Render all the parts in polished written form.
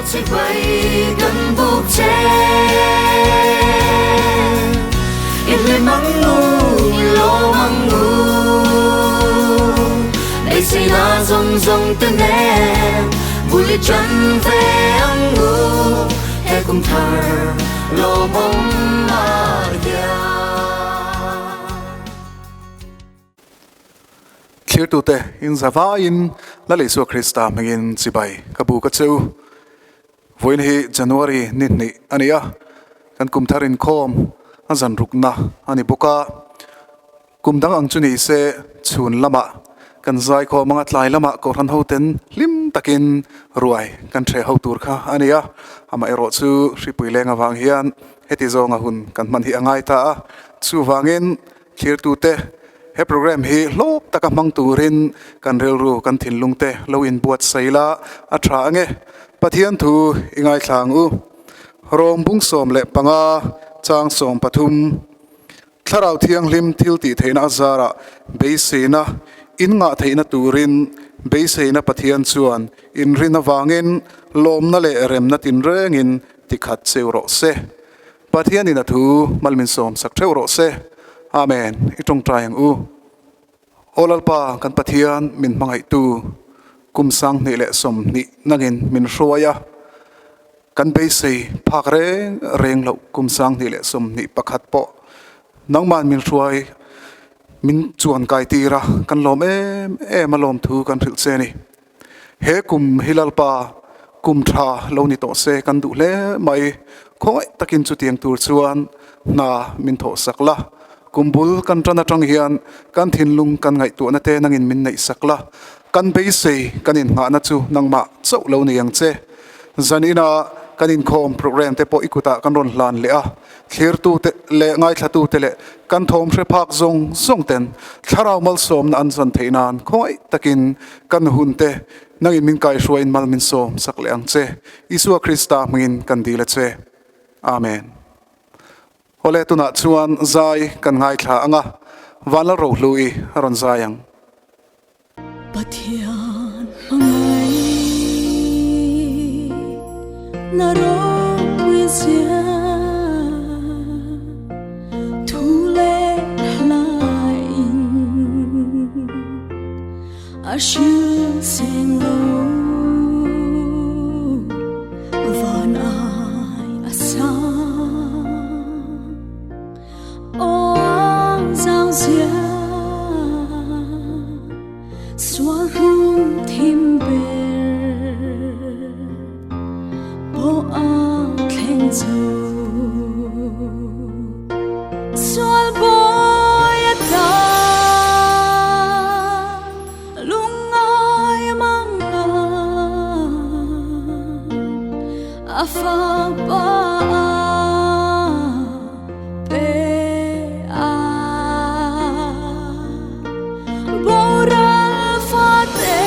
Chibai kan buk che I hlim ang u, i lawm ang u Beiseina zawng zawng te nen bul i ṭan ve ang u He kum thar lawmawm ah hian. Thirtute in zavaiin Lal Isua Krista hmingin chibai ka bu ka che u. Vawiin hi January ni hnih a ni a, kan kum thar inkhawm a zan rukna a ni bawk a. Kum dang ang chu ni se chhun lamah kan zaikhawm anga tlai lamah Kohhran hoten hlim takin ruai kan hreh ho tur kha a ni a. Amaherawh chu hripui leng avang hian heti zawnga hun kan hman hi a ngai ta a, chuvangin Thirtute, he program hi hlawk taka hmang turin kan rilru, kan thinlungte lo inbuatsaih la a tha ange. Pathian thu i ngaithla ang u. Rawng bung 15 chang 13, Thlarau Thianghlim thil tih theihna a zarah beiseina in ngah theihna turin beiseina Pathian chuan inrin avangin lawmna leh remna tinrengin tikhat cheu rawh se. Pathianin a thu mal min sawm sak theuh rawh se. Amen. I tawngtai ang u. Aw Lalpa kan Pathian min hmangaihtu kum 2020 nangin min hruai a, kan beisei phak reng reng loh kum 2021 pawh nangman min hruai min chuan kai tir a, kan lawm em em a lawm thu kan hrilh che a ni. He kum hi Lalpa kum tha lo ni tawh se kan duh hle mai. Khawngaih takin chutiang tur chuan hna min thawh sak la. Kum bul kan tan atang hian kan thinlung kan ngaihtuahna te nangin min neih sak la. Kan beisei kan inngahna chu nangmah chauh lo ni ang che. Zanina kan inkhawm program te pawh i kutah kan rawn hlan leh a. Thlirtute leh ngaithlatute leh kan thawm hre phak zawng zawng ten thlarau malsawmna an zan theih nan khawngaih takin kan hunte nangin min kaihruaiin mal min sawm sak leh ang che. Isua Krista hmingin kan dil a che. Amen. Awle tunah chuan zai kan ngaithla ang a, Vanlal Rohlu-i a rawn zai ang. Pathian hmangaih na ropui zia thu leh hlain a hril seng lo van ai a sang Aw ang zau zia sual hmun thim ber pawh a thleng zo sual bawi a ta lungngai mang a fa pa pe a boral fate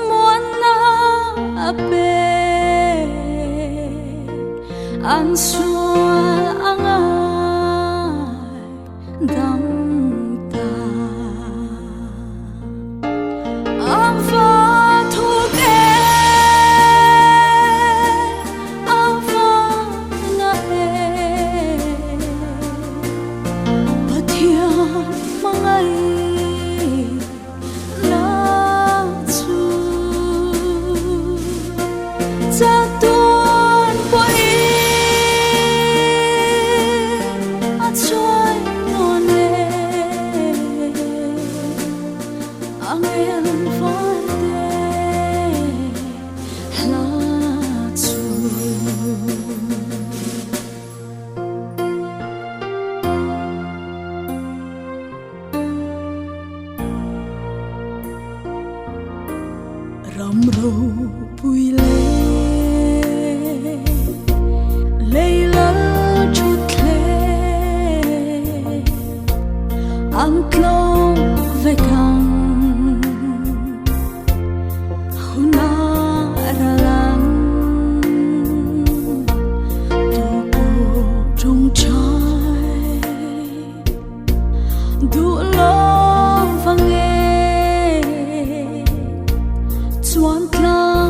muanna a pe an sual anga dam ta a va thuk e a va na e Pathian hmangaih na chu chatuan pawhin a chuai nawn e a ngel varte hla chu. Ram ropui leh lei lal thutthleng an tlawm vek ang hun a ral ang tu pawh tawngtai Duh lo vang e chuan tlang.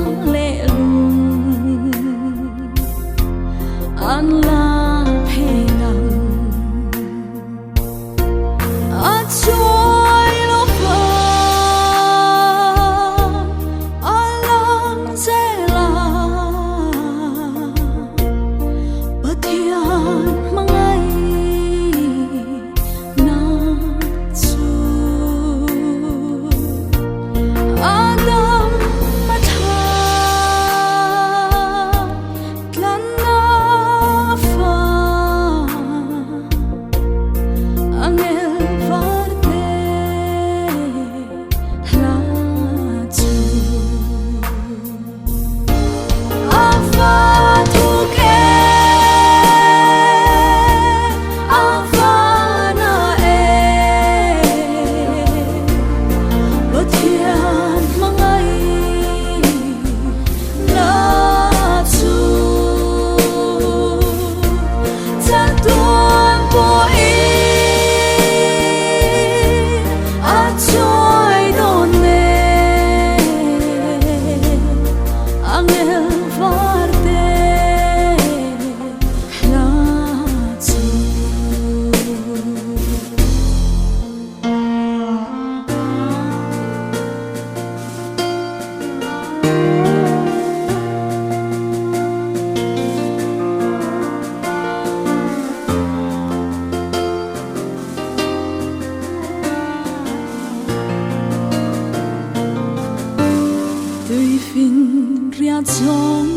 Ria zawng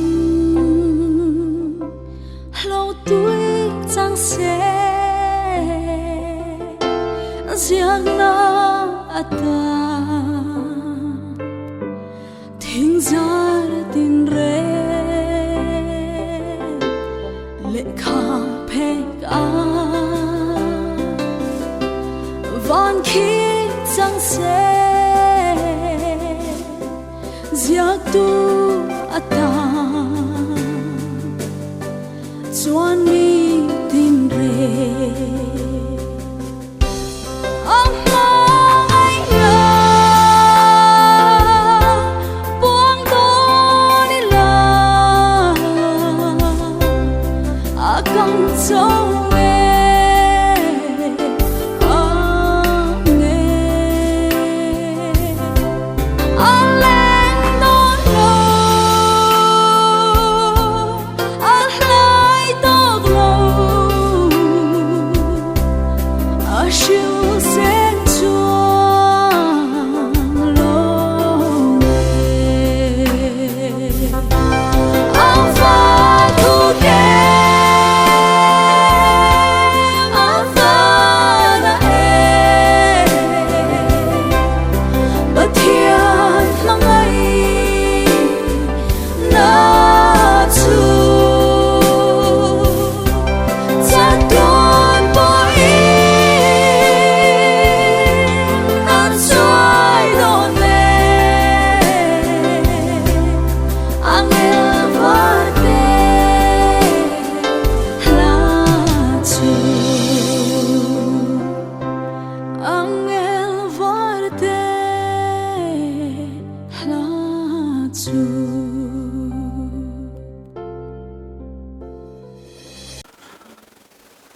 lo tui chang se ziak na ata thing zar tin re lehkha phek a van khi chang se ziak tu ata chuan mi tin re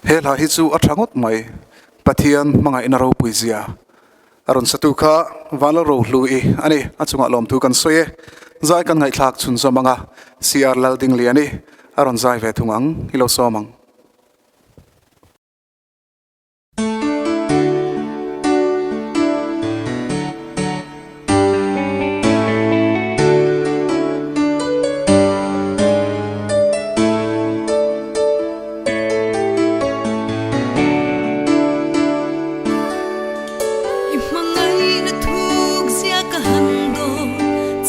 He hla hi chu a tha ngawt mai, Pathian hmangaihna ropui zia a rawn satu kha Vanlal Rohlu-i a ni, a chungah lawmthu kan sawi e, zai kan ngaihthlak chhunzawm ang a, CR Laldingliani a rawn zai ve thung ang, i lo sawm ang. I hmangaihna thuk zia ka han dawn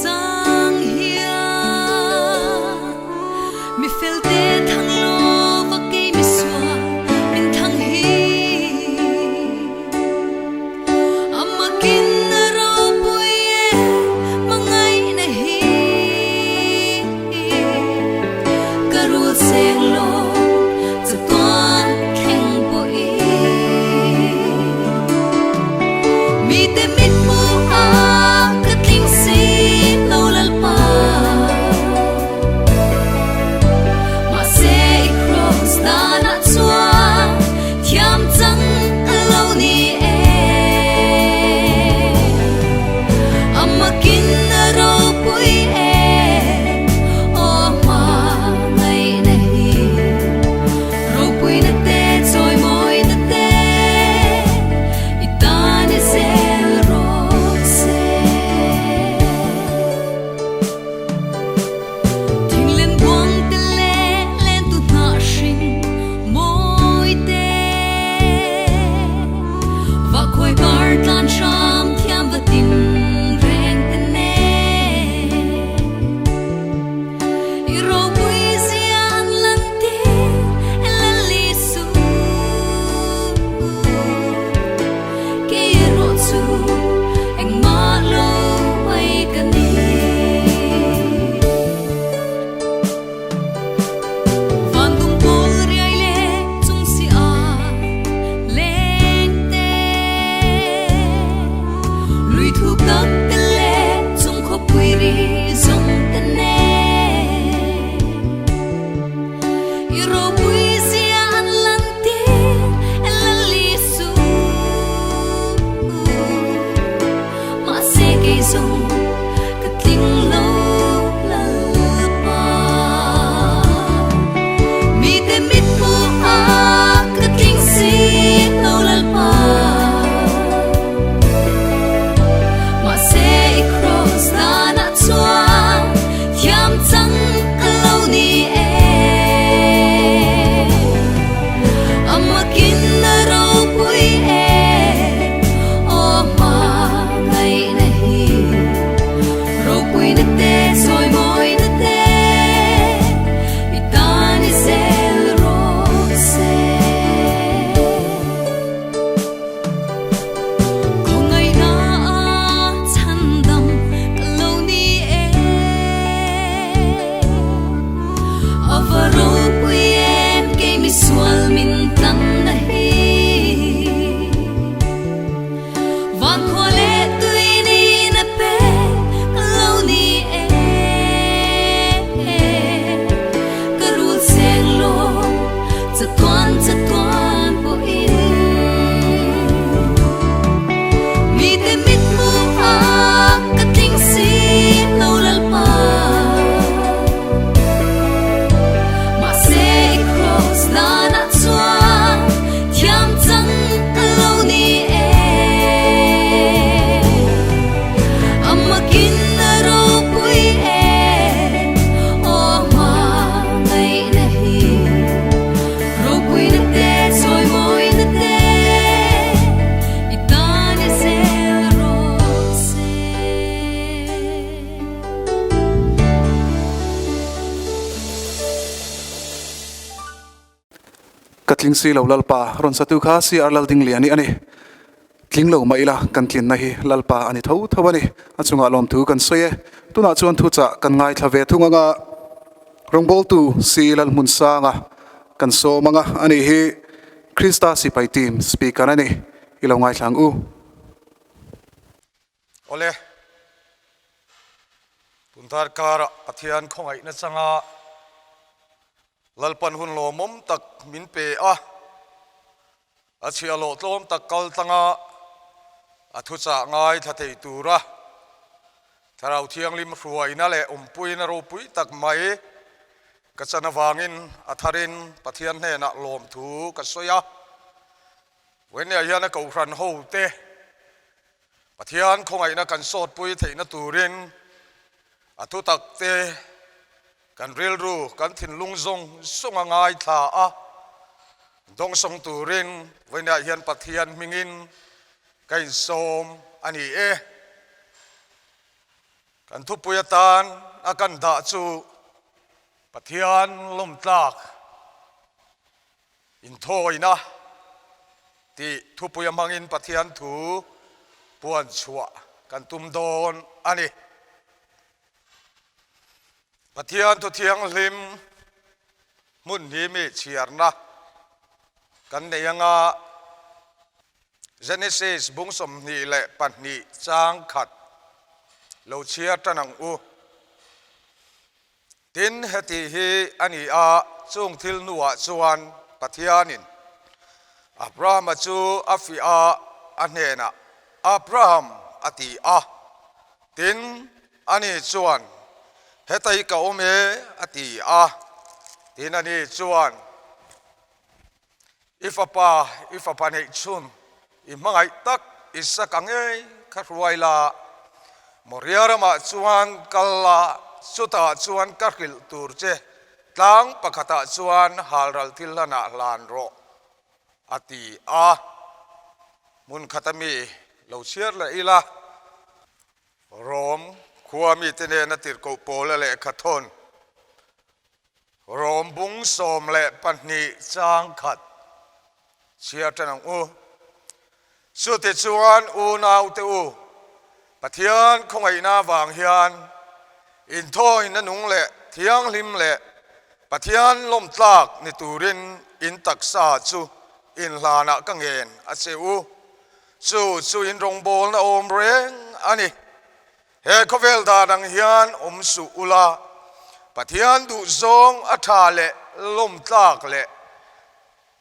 chang hian mi felte thang lo vak. Ka tling si lo Lalpa, rawn satu kha CR Laldingliani a ni. Tling lo mah ila kan tlinna hi Lalpa a ni tho tho a ni. A chungah lawmthu kan sawi e. Tunah chuan thuchah kan ngaithla ve thung anga rawngbawltu Si Lalhmunsanga kan sawm anga a nih hi Krista Sipai Team Speaker a ni. I lo ngaithla ang u. Awle, tun darkarah Pathian khawngaihna changa Lalpan hun lawmawm tak min pe a, a chhiahhlawh tlawm tak kal tlanga a thuchah ngaithla thei tura Thlarau Thianghlim hruaina leh awmpuina ropui tak mai ka chan avangin a tharin Pathian hnenah lawmthu ka sawi a. Vawinia hian a kohhran hote Pathian khawngaihna kan sawtpui theihna turin a thutak te kan rilru kan thinlung zawng zawng a ngaithla a, dawngsawng turin vawiinah hian Pathian hmingin ka insawm a ni e. Kan thupui atan a kan dah chu Pathian lawmtlak Inthawina tih thupui a hmangin Pathian thu puan chhuah kan tum dawn a ni. Pathian thu thianghlim hmun hi mi chhiarna kan nei anga Genesis bung 22 chang khat lo chhiar tan ang u. Tin, heti hi a ni a, chung thil hnuah chuan Pathianin Abrahama chu a fiah a, a hnenah, Abraham, a ti a. Tin, ani chuan, Heta hi ka awm e, a ti a. Tin, ani chuan, I fapa, i fapa neih chhun, i hmangaih tak Isaka ngei kha hruai la, Moria ramah chuan kal la, chutah chuan ka hrilh tur che tlang pakhatah chuan halral thil hlanah hlan rawh, a ti a. Hmun khata mi lo chhiar leh ila, Rom khua mite nena tirhkoh pawla lehkha thawn Rom bung 12 chang khat chhiar tan ang u. Chutichuan unaute u, Pathian khawngaihna avang hian inthawina nung leh thianghlim leh Pathian lawmtlak ni turin in taksa chu inhlanah ka ngen a che u. Chu chu in rawngbawlna awm reng a ni. He khawvel dan ang hian awm suh ula, Pathian duhzawng a tha leh lawmtlak leh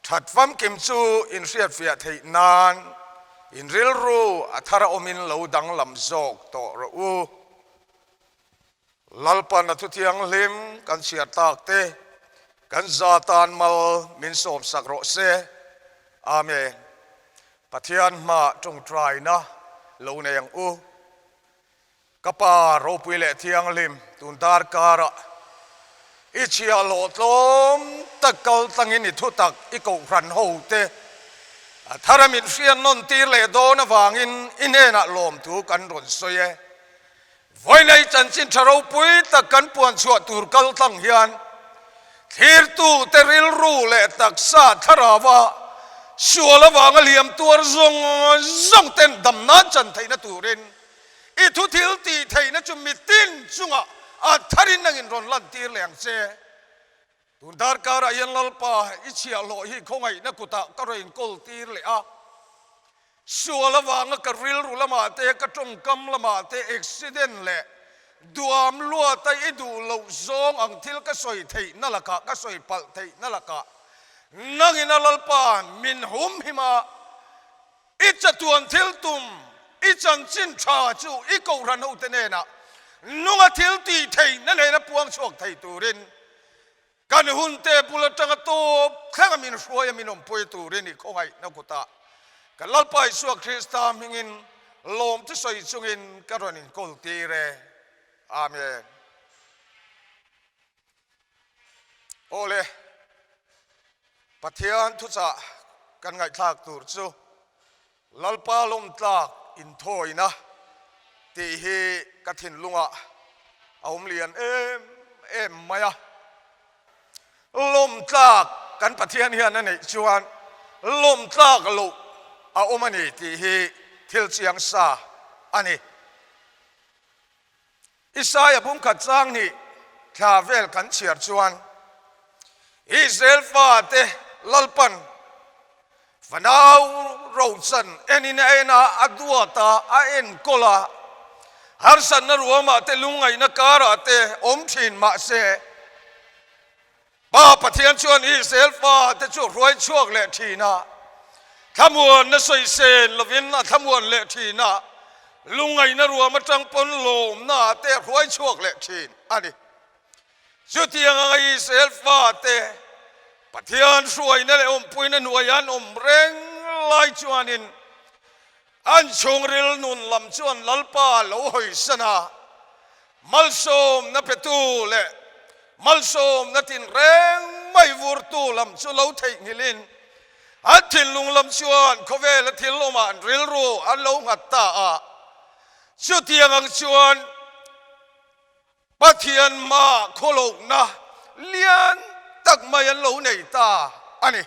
that famkim chu in hriatfiah theih nan in rilru a thar a awmin lo danglam zawk tawh rawh u. Lalpan a thuthianghlim kan chhiar tak te kan za tan mal min sawmsak rawh se. Amen. Pathian hma tawngtaina lo nei ang u. Ka Pa ropui leh thianghlim tun darkarah i chhiahhlawh tlawm tak kal tlangin i thutak i kohhran ho te a thara min hriat nawn tir leh dawn avangin i hnenah lawmthu kan rawn sawi e. Vawiinei chanchin tha ropui tak kan puan chhuah tur kal tlang hian thlirtute rilru leh taksa thlarauva sual avanga hliam tuar zawng zawng ten dam nan chan theihna turin i thu thil tih theihna chu mitin chungah a tharin nangin rawn lantir leh ang che. Tun darkarah hian Lalpa i chhiahhlawh hi khawngaihna kutah ka rawn inkawl tir leh a. Sual avanga ka rilru lamah te, ka tawngkam lamah te accident leh duam luata i duh loh zawng ang thil ka sawi theihna lakah, ka sawi palh theihna lakah nangin a Lalpa min humhim a, I chatuan thil tum, i chanchin tha chu i kohhran hote hnenah nunga thil tih theihna nena puang chhuak thei turin kan hunte bul atanga tawp thlenga min hruai a min awmpui turin i khawngaihna kutah kan Lalpa Isua Krista hmingin lawmthu sawi chungin ka rawn inkawl tir e. Amen. Awle, Pathian thuchah kan ngaihthlak tur chu Lalpa lawmtlak inthawina tih hi ka thinlungah a awm lian em em mai a. Lawmtlak. kan Pathian hian a neih chuan lawm tlak loh a awm a ni tih hi thil chiang sa a ni. Isaia bungkhat chang nih thla vel kan chhiar chuan Israel fate Lalpan fanau rochan enin a en a, a duat a, a enkawl a, harsatna ruamah te lungngaihna karah te awm thin mahse Pa Pathian chuan Israel fate chu a hruai chhuak leh thin a, thlamuanna sawisel lovin a thlamuan leh thin a, lungngaihna ruam atang pawn lawmna te a hruai chhuak leh thin a ni. Chutiang anga Israel fate Pathian hruaina leh awmpuina hnuaia an awm reng lai chuanin An chhungril nun lam chuan Lalpa lo hawisan a, malsawmna petu leh malsawmna tinreng mai vurtu lam chu lo theihnghilhin, an thinlung lam chuan khawvela thil awmah an rilru an lo nghat ta a. Chutiang ang chuan Pathian hmaah khawlohna lian tak mai an lo nei ta a ni.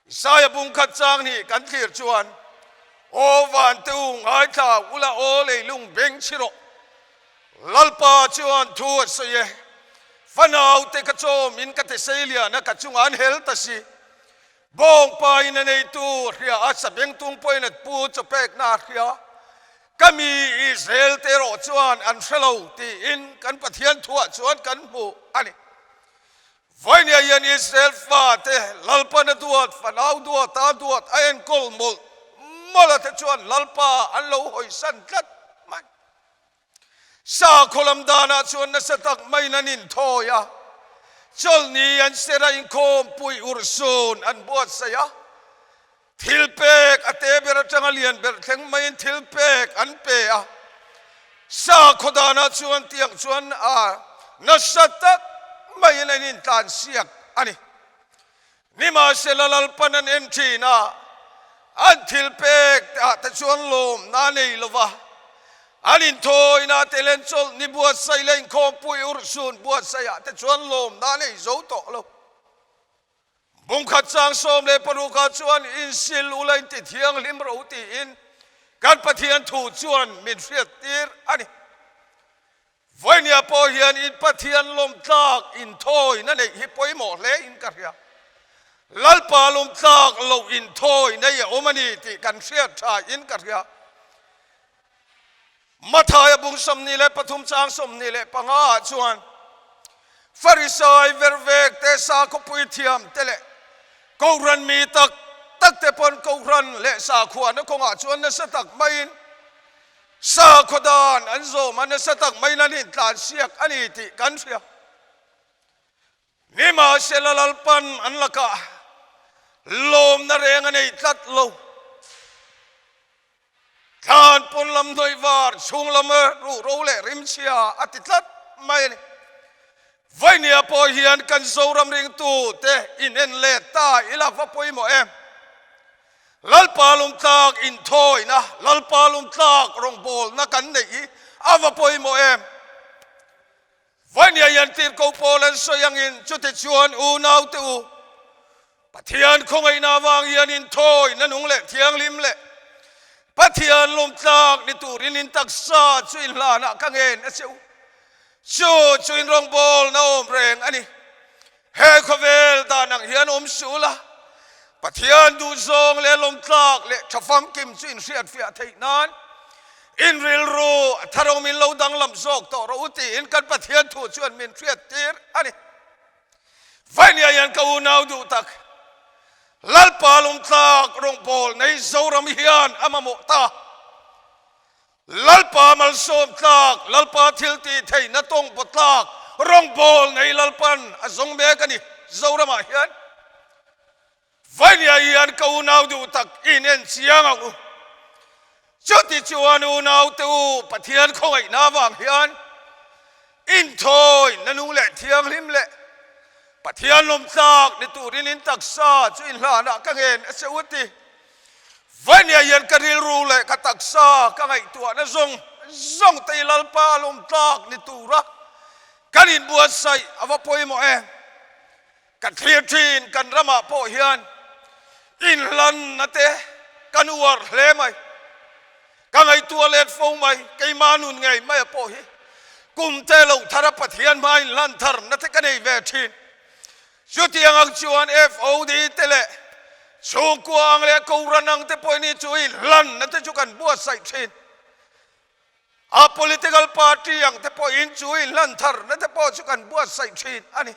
Isaia bungkhat chang nih kan thlir chuan, Aw vante u ngaithla ula aw leilung beng chhi rawh. Lalpa chuan thu a sawi e, Fanaute ka chawmin ka tisei lian a ka chungah an hel ta si. Bawngpa in a neitu a hria a, sabengtung pawhin a pu chaw pekna a hria. Ka mi Israel te erawh chuan an hre lo tiin kan Pathian thuah chuan kan hmu a ni. Vawinia hian Israel fate Lalpan a duat, fanau duat a duat a enkawl mawlh mawlh a te chuan Lalpa an lo hawisan tlat mai. Sakhaw lam danah chuan nasa tak maiin an inthawi a, chawlhni an ser a inkhawmpui urhsun an buatsaih a, thil pek a te ber atanga lian ber thleng maiin thil pek an pe a. Sakhaw danah chuan tiang chuan a nasa tak maiin an intlansiak a ni. Nimahsela Lalpan an en thin a, an thil pek ah te chuan lawmna a nei lo va, an inthawina te leh chawlhni buatsaih leh inkhawmpui urhsun buatsaih ah te chuan lawmna a nei zo tawh lo. Bungkhat chang 16 ah chuan insil ula inti thianghlim ro tiin kan Pathian thu chuan min hriattir a ni. Vawinia pawh hian in Pathian lawmtlak inthawina neih hi pawimawh hle in ka hria. Lalpa lawmtlak loh inthawi nei a awm a ni tih kan hriat tha in ka hria. Mathaia bung 23 chang 25 ah chuan Farisai vervek te sakhawpui thiam te leh Kohhran mi tak tak te pawn Kohhran leh sakhuana kawngah chuan nasa tak maiin Sakhaw dan an zawm a nasa tak maiin an intlansiak a ni tih kan hria. Nimahsela Lalpan an lakah lawmna reng a nei tlat lo. Thlan pawn lam hnawih var chhung lam ruhro leh rimchhia a ti tlat mai a ni. Vainia pawh hian kan Zoram ringtute inen let ta ila va pawimawh em? Lalpa lungtlak inthawina, Lalpa lungtlak rawngbawlna kan neih hi a va pawimawh em? Vainia hian tirhkoh pawl an sawi angin chutichuan unaute u, Pathian khawngaihna avang hian inthawina nung leh thianghlim leh Pathian lungtlak ni turin in taksa chu in hlanah ka ngen a che u. Chu chu in rawngbawlna awm reng a ni. He khawvel dan ang hian awm suh la, Pathian duhzawng leh lawmtlak leh tha famkim chu in hriatfiah theih nan in rilru a thar awm in lo danglam zawk tawh rawh u tiin kan Pathian thu chuan min hriattir a ni. Vainia hian ka unau duh tak, Lalpa lawmtlak rawngbâwl nei Zoram hian a mamawh ta. Lalpa malsawm tlak, Lalpa thil tih theihna tawng paw tlak, rawngbâwl nei Lalpan a zawng mek a ni. Zoramah hian Vainia hian ka unau duh tak in en chiang ang u. Chuti chuan unaute u Pathian khawngaihna avang hian inthawi na nung leh thianghlim leh Pathian lawm tlak ni turin in taksa chu in hlanah ka ngen a che u ti. Vainia hian ka rilru leh ka taksa ka ngaihtuahna zawng zawng te i Lalpa lawm tlak ni tura kan inbuatsaih a va pawimawh em? Kan thlir thin kan ramah pawh hian inhlanna te kan uar hle mai. Ka ngaihtuah let fo mai, keimah nun ngei maia pawh hi kum te lo thara Pathian hma inhlan tharna te ka nei ve thin. Chutiang ang chuan FOD te leh chhungkua ang leh Kohhran ang te pawhin hi chu inhlanna te chu kan buatsaih thin. A political party ang te pawhin chu inhlan tharna te pawh chu kan buatsaih thin a ni.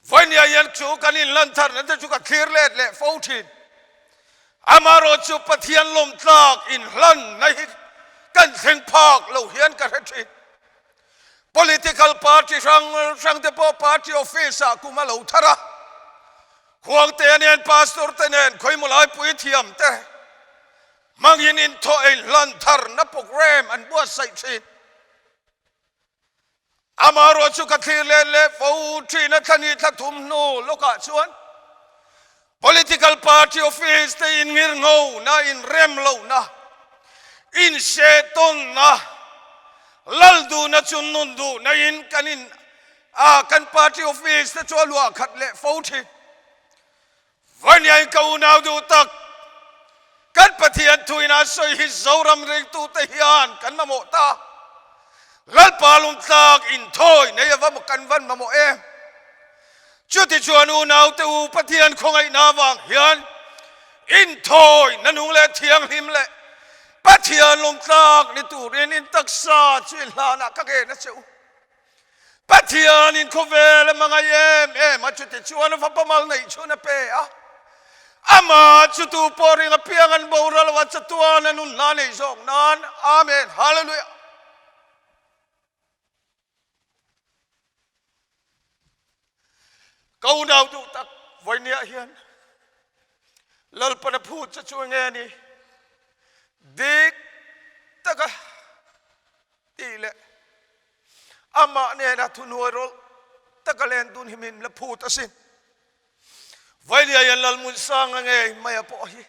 Vawinia hian chu kan inhlan tharna te chu ka thlir let leh fo thin. Amaherawh chu Pathian lawmtlak inhlanna hi kan thleng phak lo hian ka hre thin. Political party hrang hrang te pawh party office ah kum a lo thar a. Khuangte nen pastor te nen khawimaw lai puithiam te Hmangin inthaw ei hlan tharna programme an buatsaih thin. Amaherawh chu ka thlir let leh fo thin a, thla ni thla thum hnu lawkah chuan political party office te inngir ngona, inrem lohna, insehtawnna, lal duhna chu nun duhna in kan in a kan party office te chu a luah khat leh fo thin. Vaniain ka unau duh tak, kan Pathian thuin a sawi hi Zoram ringtute hian kan mamawh ta. Lalpa lungtlak inthawi nei ava kan van mamawh em. Chutichuan unaute u Pathian khawngaihna avang hian inthawi na nung leh thianghlim leh Pathian lungtlak ni turin in taksa chu i hlanah ka ngen a che u. Pathianin khawvel a hmangaih em em a, chuti chuan a fapa mal neih chhun a pe a. Amah chu tu pawh ring apiang an boral lo a, chatuan a nun hna nei zawk nan. Amen. Hallelujah. Ka unau duh tak vawinia hian Lalpana phut che chu enge ni? Dik taka tih leh amah nena thuhnuai rawlh taka len dun hi min la phut asin. Vailiaian Lalmunsanga ngei mai a pawh hi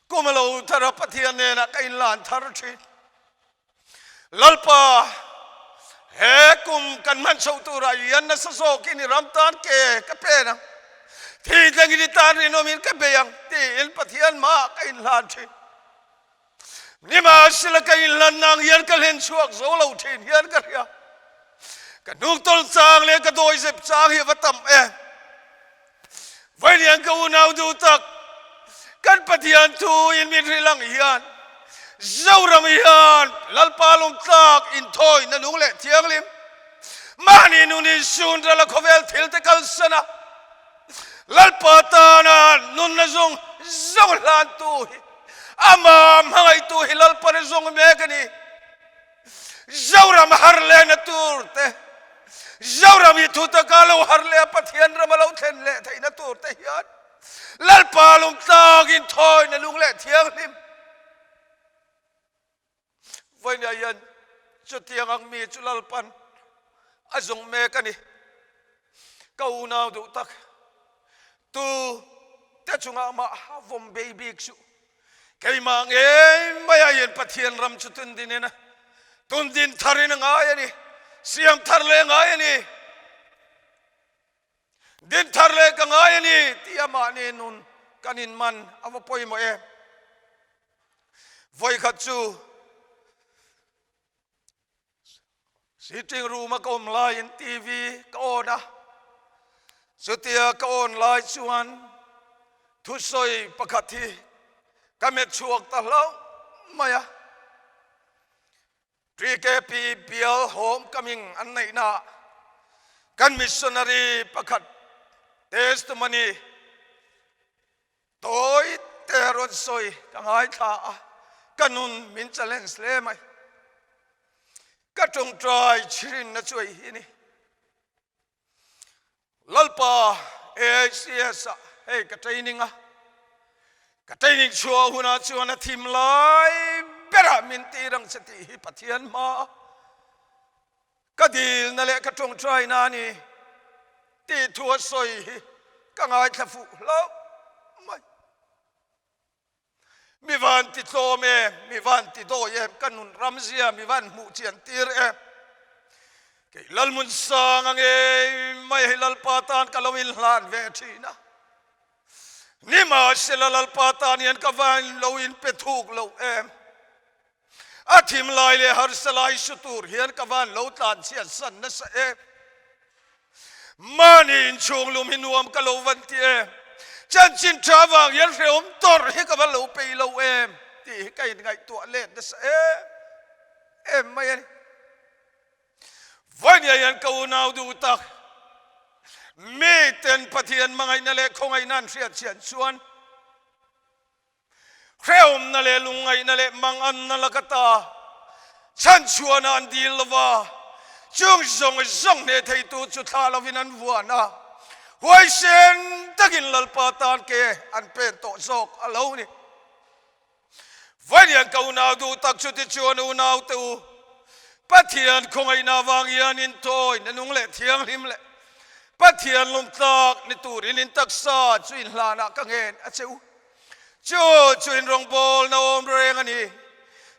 kum a lo thar a, Pathian nena ka inlan thar thin. Lalpa, he kum kan hman chhoh turah hian nasa zawkin i ram tan ke ka pen ang, thi tlengin i tan rinawmin ka bei ang tiin Pathian mah ka inhlan thin. Nimahsela ka inhlan ang hian ka hlen chhuak zo lo thin hian ka hria. Ka hnuk tawlh chang leh ka dawizep chang hi a va tam em. Vailian ka unau duh tak, kan Pathian thu in min hrilh ang hian Zoram hian Lalpa lungtlak inthawina nung leh thianghlim, mahni nun insun rala khawvel thil te kalsan a, Lalpa tana nunna zawng zawng hlantu hi amah hmangaihtu hi Lalpa na zawng mek a ni. Zoram har lehna tur te, Zoram hi thu taka lo har leh a Pathian rama lo thlen leh theihna tur te hian Lalpa lungtlak inthawina lung leh thianghlim Vawinia hian chutiang ang mi chu Lalpan a zawng mek a ni. Ka unau duh tak, tu te chungah mah vawm bei bik suh. Keimah ngei maiah hian Pathian ram chu tundin in a tundin tharin a ngai a ni, siam thar leh a ngai a ni. Din thar leh ka ngai a ni tih amahni nun kan inman a va pawimawh em. Vawikhat chu sitting room a ka awm laiin TV ka on a, chutia ka on lai chuan thusawi pakhat hi ka met chhuak ta hlauh mai a. TKP Bial Home Coming an neihna kan missionary pakhat testimony tawi te rawn sawi ka ngaithla a, ka nun min challenge hle mai. Ka tawngtai chhirinna chu ei hi a ni. Lalpa AICS ah hei ka training a, ka training chhuah hunah chuan a thim lai berah min tir ang che tih hi Pathian hma ka dilna leh ka tawngtaina a ni tih thu a sawi hi ka ngaithla fuh hlauh mai. Mi van ti tlawm em, mi van ti dawi em, ka nun ramzia mi van hmuh chian tir em. Kei Lalmun sang a ngei mai hei Lalpa tan ka lo inhlan ve thin a. Nimahsela Lalpa tan hian ka van lo inpe thuk lo em. A thim lai leh harsa lai su tur hian ka van lo tlan chhiat san nasa em. Mahni inchhung lum hi nuam ka lo van ti em. Chanchin tha vang hian hrehawm tawrh hi ka van lo peih lo em tih hi ka inngaihtuah let nasa em em mai a ni. Vawinia hian ka unau duh tak, miten Pathian hmangaihna leh khawngaihna an hriat chian chuan hrehawmna leh lungngaihna leh manganna laka ta chhanchhuahna an dil lo va, chung zawng zawng hneh theitu chu thlah lovin an vuan a, huaisen takin Lalpa tan ke an pen tawh zawk a lo ni. Vawiin ka unau duh tak chu tichuan unau te u, Pathian khawngaihna avang hian intawi na nung leh thianghlim leh Pathian lawmtlak ni turin in taksa chu in hlanah ka ngen a che u. Chu chu in rawngbawlna awm reng a ni.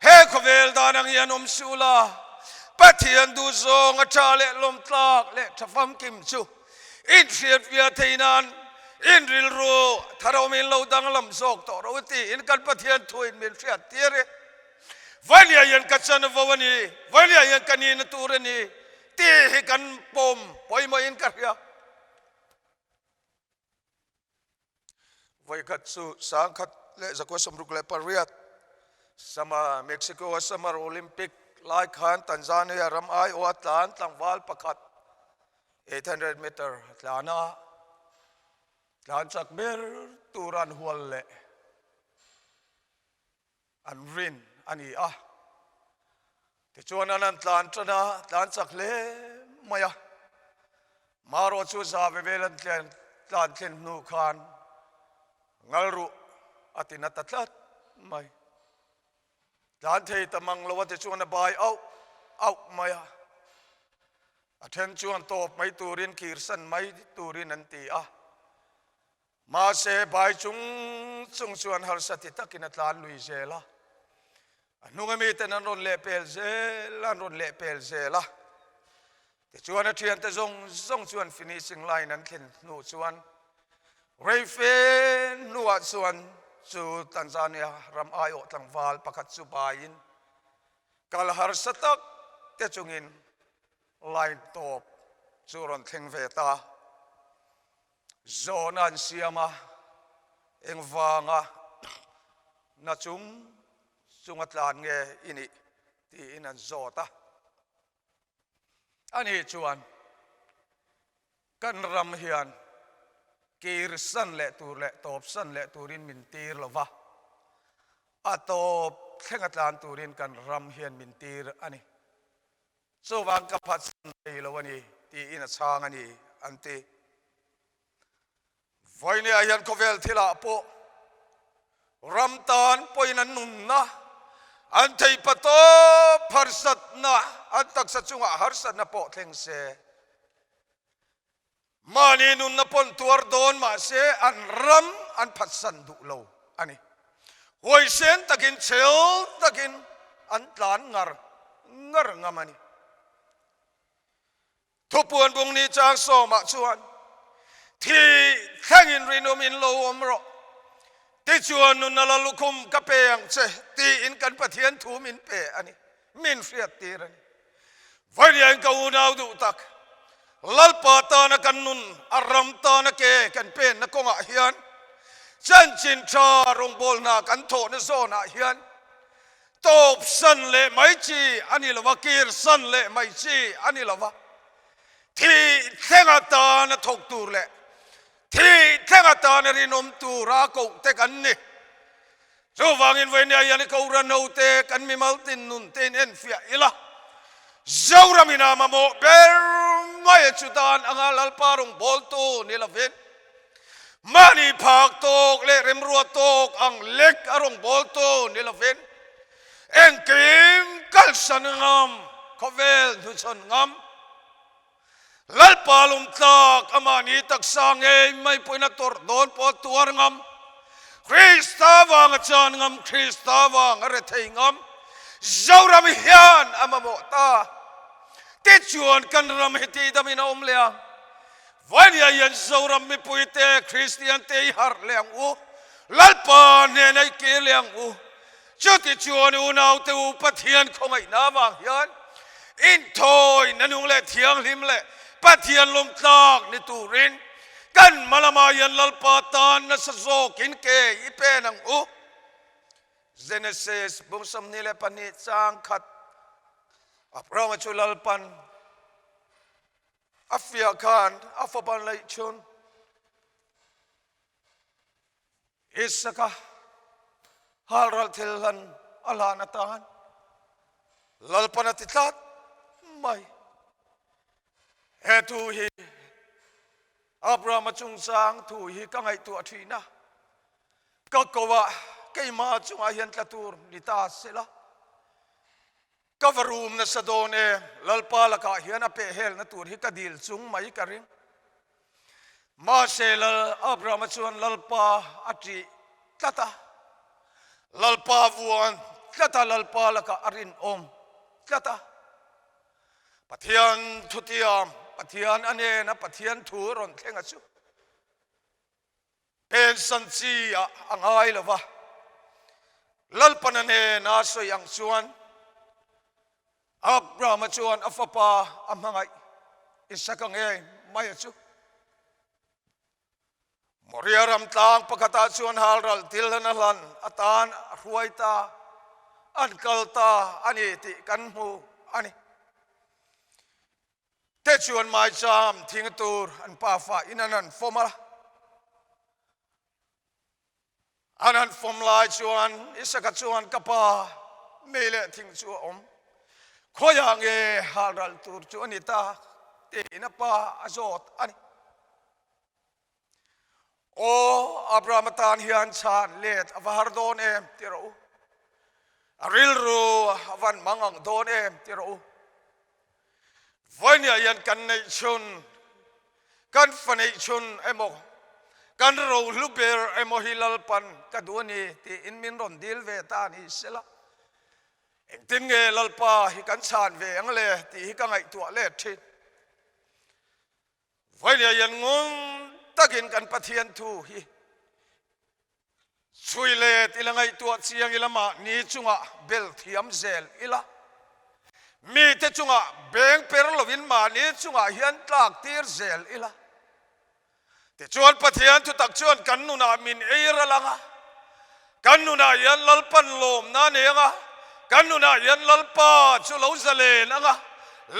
He khawvel dan ang hian awm suh la, Pathian duhzawng a tha leh lawmtlak leh tha famkim chu In hriat via thei nan in rilru thar awm in lo danglam zawk tawh ro tiin kan Pathian thu in min hriat tir e. Vailia hian ka chanvo a ni, Vailia hian ka nihna tur a ni tih hi kan pawm pawimawh in ka hria. Vawikhat chu 1968 Summer Mexico a Summer Olympic lai khan Tanzania ram aiawh a tlan tlangval pakhat 800 meter a tlan a, tlan chak ber tur an hual leh an rin a ni a. Tichuan an han tlan tan a, tlan chak hle mai a. Marawh chu za ve vel an tlan tlan thlen hnu khan ngal ruh a ti na ta tlat mai. Tlan thei ta mang lo a tichuan a bai auh auh mai a. A then chuan tawp mai turin kirsan mai turin an ti a. Mahse, bai chung chung chuan harsa ti takin a tlan lui zel a. A hnunga miten an rawn lehpel zel a, an rawn lehpel zel a. Tichuan a thiante zawng zawng chuan finishing line an thlen hnu chuan rei fe hnuah chuan chu Tanzania ram aiawh tlangval pakhat chu baiin kal harsa tak te chungin line tawp chu rawn thleng ve ta. Zawhna an siam a, engvanga na chung chunga tlan nge i nih tiin an zawt a. Ani chuan, Kan ram hian kir san leh tur leh tawp san leh turin min tir lo va, a tawp thlenga tlan turin kan ram hian min tir a ni. Chuvang ka phatsan thei lo a ni tiin a chhang a ni an ti. Vawinia hian khawvel thilah pawh ram tan pawhin an nunna, an theihpa tawp harsatna, an taksa chungah harsatna pawh thleng se. Mahni nunna pawn tuar dawn mahse an ram an phatsan duh lo a ni. Huaisen takin chhel takin an tlan ngar ngar ngam a ni. Thupuan bung ni chang sawmah chuan thi thlengin rinawm in lo awm rawh, tichuan nunna la lukhum ka pe ang che tiin kan Pathian thu min pe a ni, min hriattir a ni. Vawiin ka unau duh tak, Lalpa tana kan nun, a ram tana ke kan penna kawngah hian, chanchin tha rawngbawlhna kan thawhna zawnah hian tawp san leh mai chi a ni lo va, kir san leh mai chi a ni lo va, thih thleng atana thawk tur leh thih thleng atana rinawm tura koh te kan ni. Chuvangin vawinia hian i Kohhran hote kan mimal tin nun te in enfiah ila, Zoram ina mamawh ber mai a chu dan anga Lalpa rawngbawltu ni lovin, mahni phak tawk leh remruat tawk ang lek a rawngbawltu ni lovin, engkim kalsan ngam, khawvel hnuchhawn ngam, Lalpa lawmtlak a mahni taksa ngei mai pawhin a tawrh dawn pawh a tuar ngam. Krista vang a chan ngam, Krista vang a rethei ngam. Zoram hian a mamawh ta. Tichuan kan ram hi tihdamin a awm leh ang. Vainia hian Zoram mipuite Kristiante i harh leh ang u, Lalpa hnena i kir leh ang u. Chutichuan unaute u Pathian khawngaihna avang hian inthawi na nung leh thianghlim leh Pathian lawmtlak ni turin kan hma lamah hian Lalpa tan nasa zawkin ke i pen ang u. Genesis bung 22 chang khat Abrahama chu Lalpan a fiah khan a fapa neih chhun Isaka halral thil hlan a hlan atan Lalpan a ti tlat mai. He thu hi Abrahama chungchang thu hi ka ngaihtuah thin a, ka ko ah keimah chungah hian tla tur ni ta sela. Ka va rum nasa dawn e, Lalpa lakah hian a pehhelna tur hi ka dil chung mai ka ring. Mahse Lal Abrahama chuan Lalpa a ṭih tlat a, Lalpa vuan tlat a, Lalpa lakah a rinawm tlat a. Pathian thutiam, Pathian a nena Pathian thu rawn thleng a chu. Pensan chi ah a ngai lo va, Lalpana hnena sawi ang chuan Abrahama chuan a fapa a hmangaih Isaka ngei mai a chu. Moria ram tlang pakhatah chuan halral thil hlan a hlan atan a hruai ta, an kal ta a ni tih kan hmu a ni. Te chuan maicham thing tur an pafa in an han fawm a. An han fawm lai chuan Isaka chuan ka pa mei leh thing chu a awm. Khawiah nge halral tur chu a ni ta tiin a pa a zawt a ni. Aw, Abrahama tan hian chhan let a va har dawn em ti rawh u. A rilru a van mang ang dawn em ti rawh u. Vawinia hian kan neih chhun, kan fa neih chhun emaw, kan rohlu ber emaw hi Lalpan ka duh a ni tiin min rawn dil ve ta a ni sela. Engtin nge Lalpa hi kan chhan ve ang le tih hi ka ngaihtuah let thin. Vawinia hian ngun takin kan Pathian thu hi chhui let ila ngaihtuah chiang ila mahni chungah bel thiam zel ila, mite chungah beng per lovin mahni chungah hian tlak tir zel ila. Tichuan Pathian thutak chuan kan nunah min ei ral ang a, kan nunah hian Lalpan lawmna a nei ang a, kan nunah hian Lalpa chu lo zalen ang a,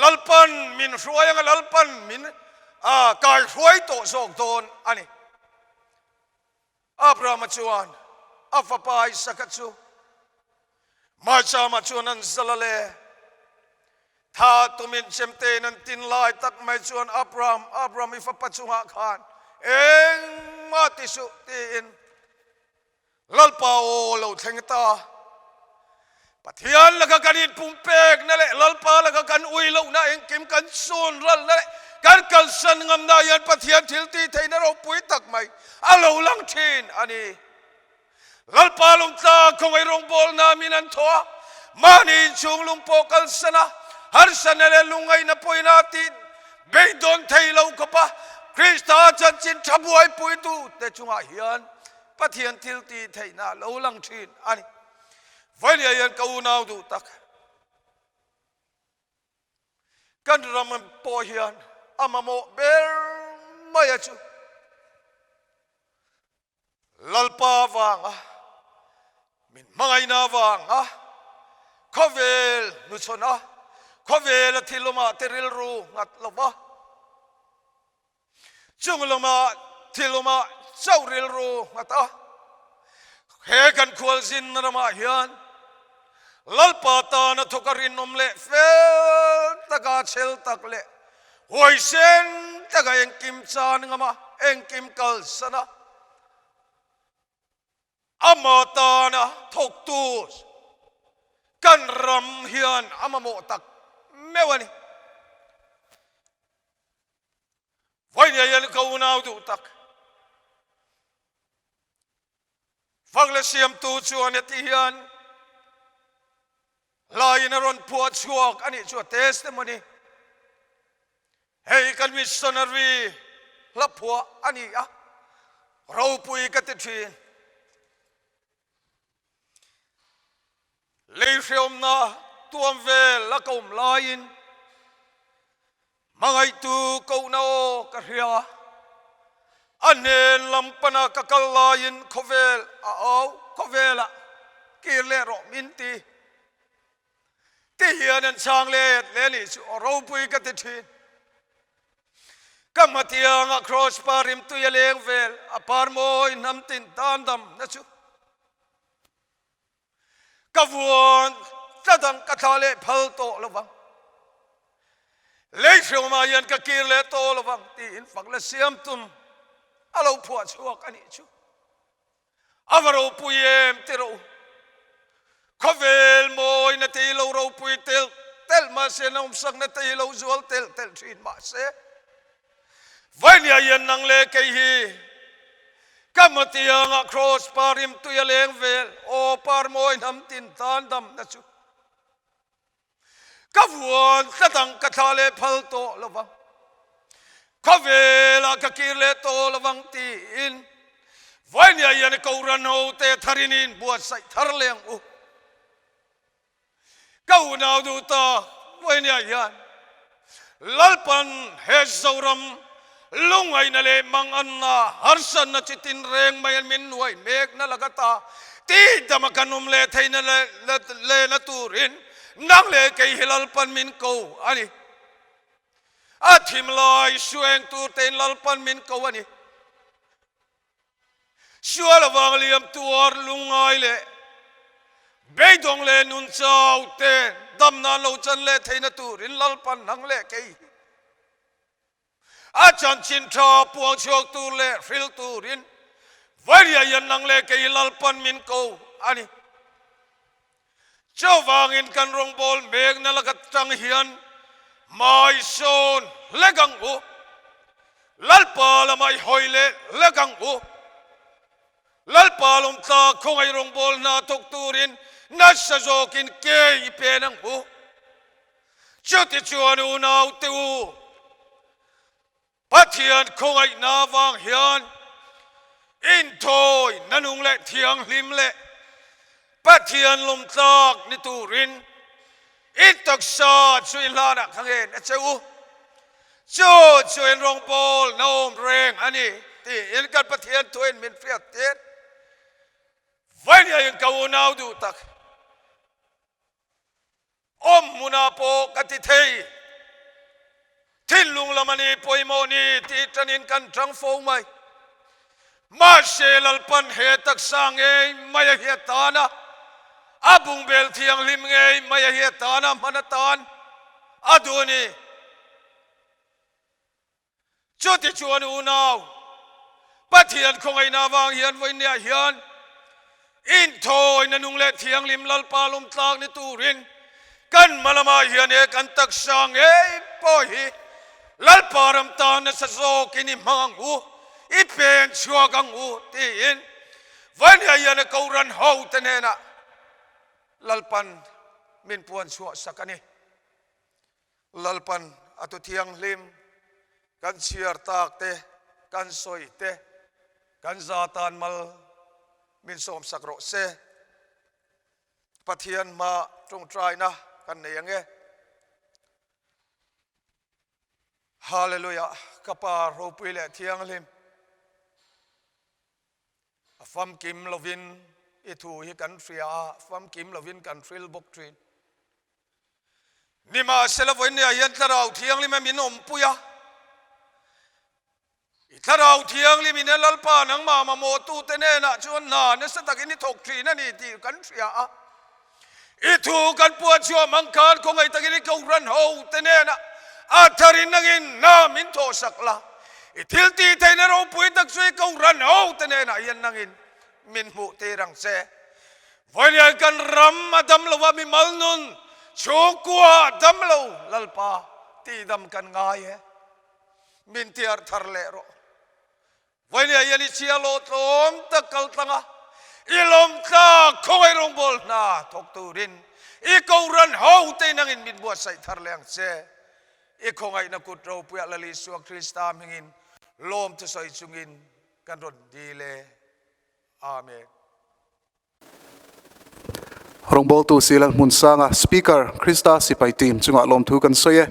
Lalpan min hruai ang a, Lalpan min kaihruai tawh zawk dawn a ni. Abrahama chuan a fapa Isaka chu Maichama chuan an zal a le. Tha tumin chemtein an tin lai tak mai chuan Abraham, Abraham i fapa chungah khan engmah ti suh tiin Lalpa aw lo thleng ta. Pathian laka kan inpumpekna leh Lalpa laka kan ui lohna engkim kan sun ralna leh kan kalsan ngamna hian Pathian thil tih theihna ropui tak mai a lo lang thin a ni. Lalpa lungtla khawngaih rawngbawlna min an thaw a, mahni inchhung lung pawh kalsan a, harsatna leh lungngaihna pawina tih beidawn thei lo khawpa Krista chanchin tha buaipuitu te chungah hian Pathian thil tih theihna a lo lang thin a ni. Vawinia hian ka unau duh tak, kan ram pawh hian a mamawh ber mai a chu. Lalpa avanga min hmangaihna avanga khawvel hnuchhawn a, khawvela thil awmah te rilru nghat lova, Chung lama thil awmah chauh rilru nghat a, he kan khualzin ramah hian Lalpa tana thawk a rinawm leh fel taka chhel tak leh huaisen taka engkim chan ngam a, engkim kalsan a, ama tana thawktu kan ram hian a mamawh tak meuh a ni. Vawinia hian ka unau duh tak. Fak leh siamtu chuan heti hian hlaiin a rawn phuah chhuak a nih chu a testimony. Hei kan missionary hla phuah a ni a, ropui ka ti thin. Lei hreawmna tuam vel a ka awm laiin hmangaihtu kohna aw ka hria. A hnen lam pana ka kal laiin khawvel a au, khawvelah kir leh rawh min ti. Ti hian an chhang let leh nih chu aw ropui ka ti thin. Ka hmatiangah Kraws par rimtui a leng vel, a par mawi hnam tin tan dam na chu. Ka vuan tlat ang, ka thla leh phal tawh lo vang. Lei hreawmah hian ka kir leh tawh lo vang tiin fak la siam tum a lo phuah chhuak a nih chu. A va ropui em ti rawh u. Khawvel mawina te hi lo ropui telh telh mahse nawmsakna te hi lo zual telh telh thin mahse Vainia hian nang leh kei hi ka hmatiangah Kraws par rimtui a leng vel aw par mawi hnam tin tan damna chu Ka vuan tlat ang, ka thla leh phal tawh lo vang. Khawvelah ka kir leh tawh lo vang tiin Vainia hian Kohhran hote tharin in buatsaih thar leh ang u. Ka unau duh tak Vainia hian Lalpan he Zoram lungaihna leh manganna harsatna chi tinreng mai an min nuai mekna laka ta tihdama kan awm leh theihna lehna turin nang leh kei hi Lalpan min ko a ni. A thim lai sueng tur tein Lalpan min ko a ni. Sual avang liam tuar lungngai leh beidawng leh nun chau te dam nan lo chan leh theihna turin Lalpan nang leh kei hi a chanchin tha puang chhuak tur leh hril turin Varia hian nang leh kei hi Lalpan min ko a ni. Chuvangin kan rawngbâwl mêkna laka tang hian hmai sawn hlek ang u. Lalpa lamah i hawi leh hlek ang u. Lalpa lawmtla khawngaih rawngbâwl hna thawk tûrin nasa zâwkin ke i pên ang u. Chutichuan unaute u, Pathian khawngaihna avang hian inthawi nanung leh thianghlim leh Pathian lawmtlak ni turin in taksa chu i hlanah ka ngen a che u. Chu chu in rawngbâwl na awm reng a ni tiin kan Pathian thuin min hriat tir. Vawiin ka unau duh tak. Awm hmunah pawh ka ti thei. Thinlung lam a ni pawimawh ni tih tanin kan tang fo mai. Mahse Lalpan he taksa ngei mai a hiat tan a, a bungbel thianghlim ngei mai a hiat tan a hman atan a duh a ni. Chutichuan unau, Pathian khawngaihna avang hian vawiinniah hian inthawina nung leh thianghlim Lalpa lawmtlak ni turin kan hma lamah hian he kan taksa ngei pawh hi Lalpa ram tan nasa zawkin i hmang ang u, i pen chhuak ang u tiin vawiinniah hian a Kohhran hote hnenah Lalpan min puan chhuah sak a ni. Lalpan a tu thianghlim kan chhiar tak te, kan sawi te, kan za tan mal min sawmsak rawh se. Pathian hma tawngtaina kan nei ang e. Hallelujah, ka Pa ropui leh thianghlim. A famkim lovin i thu hi kan hria a, famkim lovin kan hril bawk thin. Nimahsela vawinia hian Thlarau Thianghlim a min awmpui a, I Thlarau Thianghlim in e Lalpa nangmah mamawhtute hnenah chuan hna nasa takin i thawk thin a ni tih kan hria a. I thu kan puan chhuah hmang khan khawngaih takin i Kohhran hote hnenah a tharin nangin hna min thawhsak la. I thil tih theihna ropui tak chu i Kohhran hote hnenah hian nangin min hmuh tir ang che. Vawiin kan ram a dam lo a, mimal nun chhungkua a dam lo, Lalpa tihdam kan ngai e, min tiar thar leh rawh. Vawiin hian i chhia lawh tlawm tak kal tlang a, i lawmtlak khawngaih rawngbâwl hna thawk turin i Kohhran hote in angin min buatsaih thar leh ang che. I khawngaihna kut ropuiah Lal Isua Krista hmingin lawm thusawi chungin kan rawn dil e. Amen. Rawngbawltu Silal Hmunsanga, Speaker, Krista Sipai Team chungah lawmthu kan sawi e.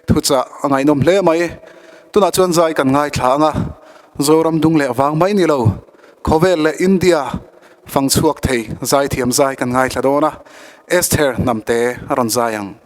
Thuchah a ngaihnawm hle mai. Tunah chuan zai kan ngaithla ang a, Zoram dung leh vang mai ni lo, khawvel leh India fang chhuak thei zaithiam zai kan ngaithla dawn a, Esther Hnamte a rawn zai ang.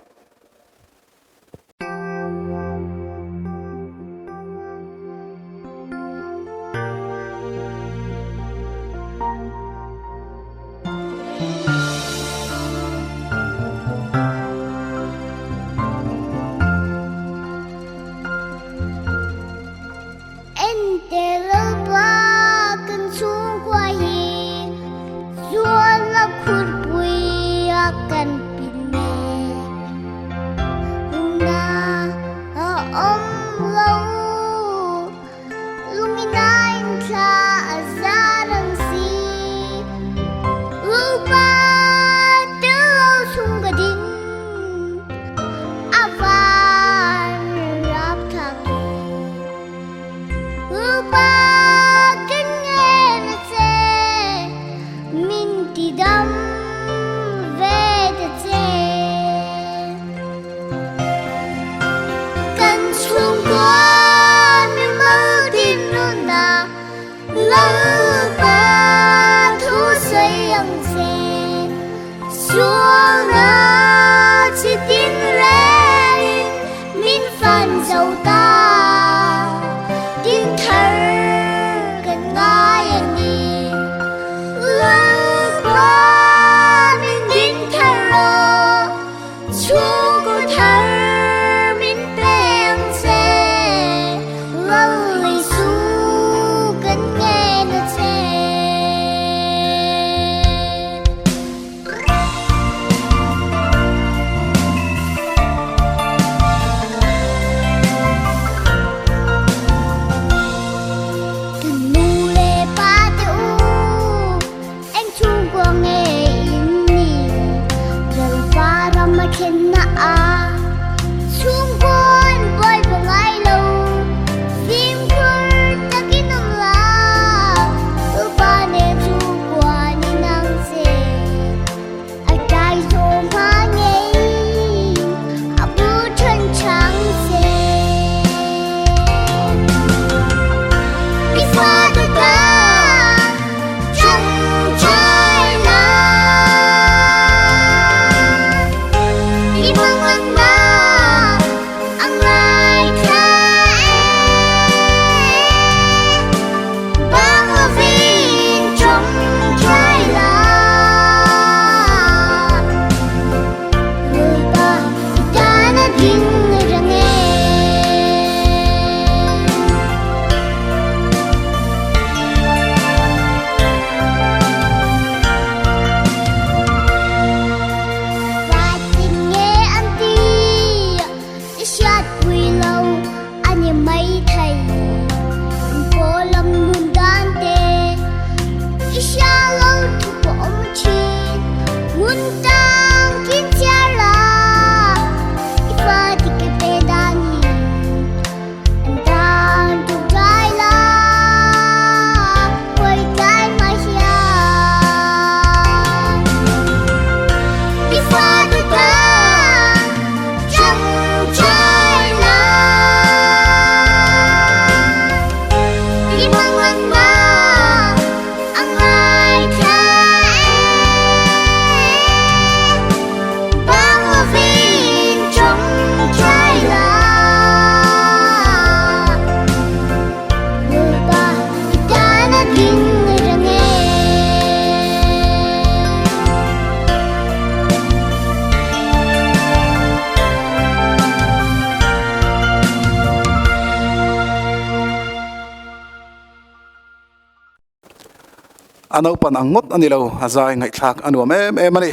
A naupan ang ngawt a ni lo, a zai ngaihthlak a nuam em em a ni.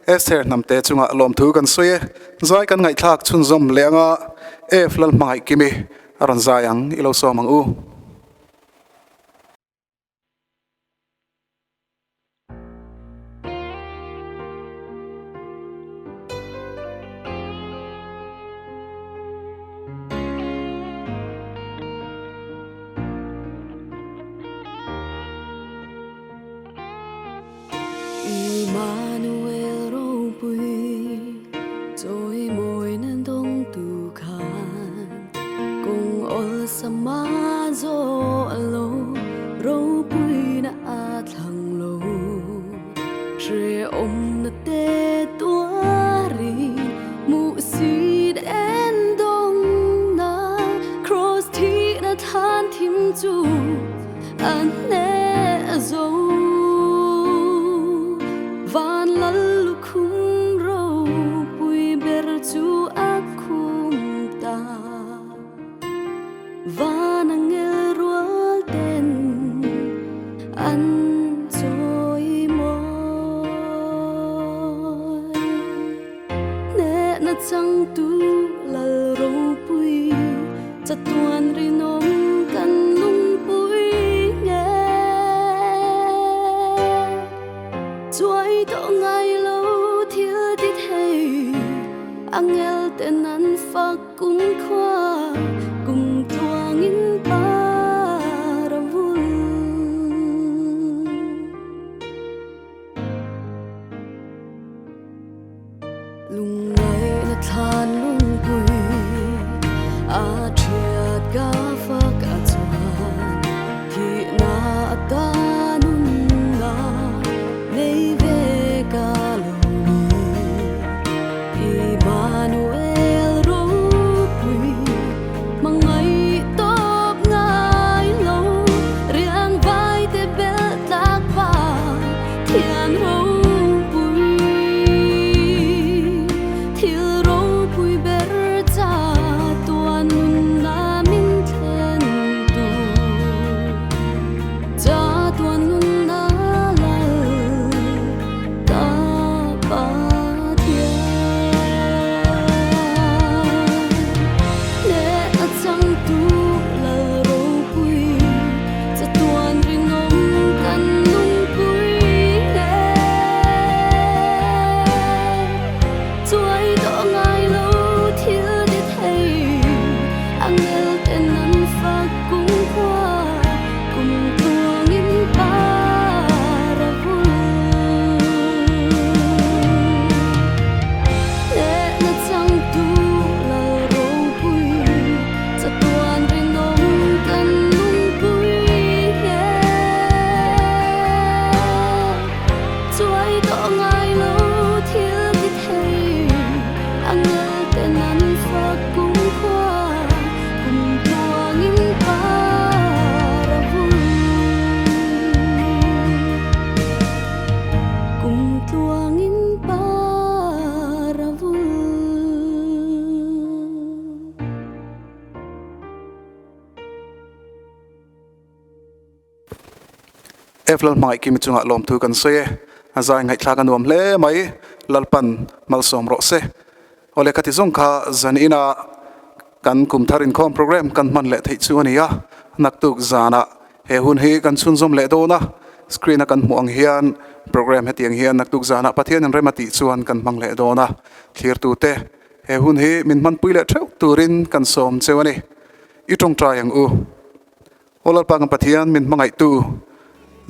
Esther hnamte chungah lawmthu kan sawi e, zai kan ngaihthlak chhunzawm leh anga F Lalhmangaih Kimi a rawn zai ang i lo sawm ang u. Awlsama zawh lo, ropuina a thlang lo. Hrehawmna te tuarin hmuhsit en dawngna Kraws thihna thlan thim chu a hneh zo. Van lal lukhum ropui ber chu a khum ta. Van angel rual ten an chawi mawi. Hnehna changtu lal ropui chatuan rinawm kan lungpui nge. Chuai tawh ngai lo thil ti thei angel ten an fak. Kum khua kum tluangin par a vul. Lungngaihna thlan lungpui a thiat ka fak a chuan thihna ata nunna nei ve ka lo ni. Immanuel ropui hmangaih tawp ngai lo riang vai te belh tlak pa thian ropui thil ropui ber cha tuan nunna min thlen tu cha tuan nunna lal Ka Pathian leh a changtu lal ropui chatuan rinawm kan lungpui nge chuai tawh ngai lo thil ti thei angel ten an fak kumkhua. Kum tluangin par a vul. Hnehna changtu lal ropui chatuan rinawm kan lungpui nge. Chuai tawh ngai lo thil ti thei angel ten an fak kumkhua. Kum tluangin par a vul. Kum tluangin par a vul. F Lalhmangaih Kimi chungah lawmthu kan sawi e. A zai ngaihthlak a nuam hle mai. Lalpan malsawm rawh se. Awle khati zawng kha zan ina kan kum thar inkhawm program kan hman leh theih chu a ni a. Naktuk zanah he hun hi kan chhunzawm leh dawn a. Screen a kan hmuh ang hian program hetiang hian naktuk zanah Pathian in rem a tih chuan kan hmang leh dawn a. Thlirtute he hun hi min hmanpui leh theuh turin kan sawm cheu a ni. I tawngtai ang u. Aw Lalpa kan Pathian min hmangaihtu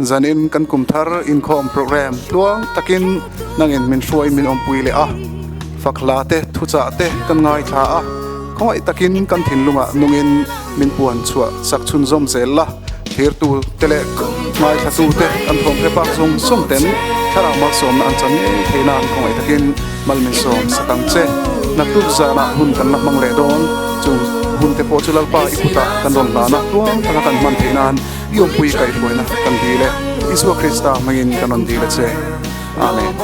zanin kan kum thar inkhawm program tluang takin nangin min hruai min awmpui leh a, fak hla te thuchah te kan ngaithla a, khawngaih takin kan thinlungah nungin min puan chhuah sak chhunzawm zel la, thirtu te leh ngaithlatu te kan thawm hre bak zawng zawng ten thlarau malsawmna an chan ngei thei nan khawngaih takin mal min sawm sak ang che. Naktuk zanah hun kan la hmang leh dawn. Chung hun te pawh chu Lalpa i kutah kan rawn hlana tluang taka kan hman theih nan i awmpui kaihhruaina kan dil e. Isua Krista hmangin kan rawn dil a che. Amen.